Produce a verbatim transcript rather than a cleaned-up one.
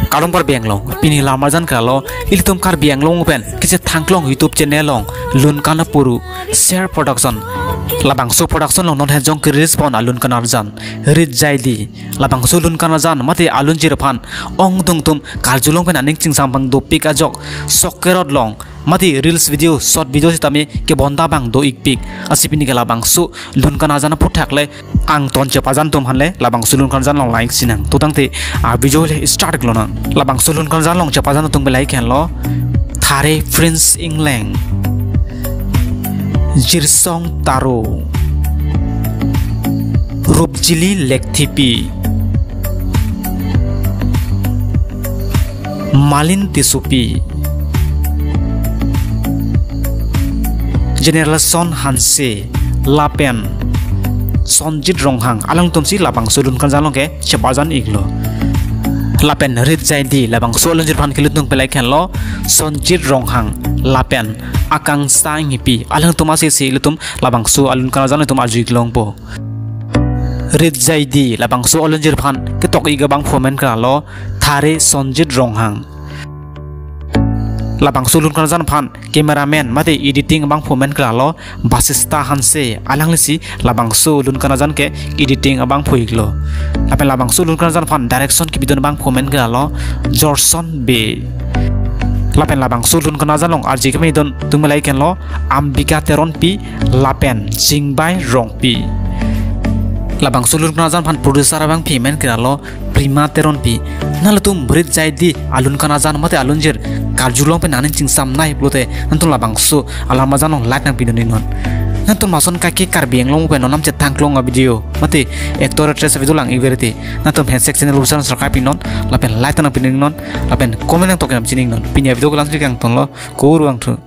Kardom Karbi Anglong, pini alam arjan ke lalo, ilitum Karbi Anglong pen kechethangklong YouTube channel along, Lunkan Apuru, Share Production. Labangso production along non hejong ke-release pon alunkan arjan, Rit Jaidi. Labangso alunkan arjan mate alunjir aphan ongdung atum karjulong pen aning chingsam abang dopik ajok, sok kerot along mate reels video, short video sitame kebonta abang do-ikpik. Lasi pini ke labangso alunkan arjan aphuthak le angton chepajan atum aphan le labangso alunkan arjan along lang-ik sinang. To tangte a video le start lonang. Labangso alunkan arjan along chepajan atum ke lang-ik henlo: Thare Prince Engleng, Jirsong Taro, Rupjili Lekthipi, Malin Tissopi, Generalson Hanse, lapen Sonjit Ronghang, alangtum si labangso alunkan arjan along ke chepajan-iklo. Lapen Rit Jaidi, labangso alunjir aphan kelitum ke lang-ik henlo Sonjit Ronghang lapen Akangsha Enghipi, alangtum asi si ilitum labangso alunkan arjan along itum arju-ik longpo. Rit Jaidi, labangso alunjir aphan ketok-ik abang phomen ke lalo Thare Sonjit Ronghang. Labangso alunkan arjan aphan cameraman mate editing abang phomen ke lalo Basista Hanse, alangli si labangso alunkan arjan ke editing abang pho-iklo. Lapen labangso alunkan arjan aphan direction kepidun abang phomen ke lalo Jorson Bey. Lapen labangso alunkan arjan along arje kemedun atum ke lang-ik henlo Ambika Teronpi lapen Chingbai Rongpi. Labangso alunkan arjan aphan producer abang phomen ke lalo Prima Teronpi. Nanglitum Rit Jaidi alunkan arjan mate alunjir karjulong pen aning chingsamnei pulote, nangtum labangso alam arjan along like nangpidun-iknon. Nangtum lason kaike Karbi Anglong pen non nam chethangklong a video mate actor actress video lang-ik verite, nangtum handshake channel usan subscribe-iknon lapen like ta nangpidun-iknon lapen comment nangtok-ik nang chini-iknon. Pini a video ke la-ansi kangtonlo, kurvangthu.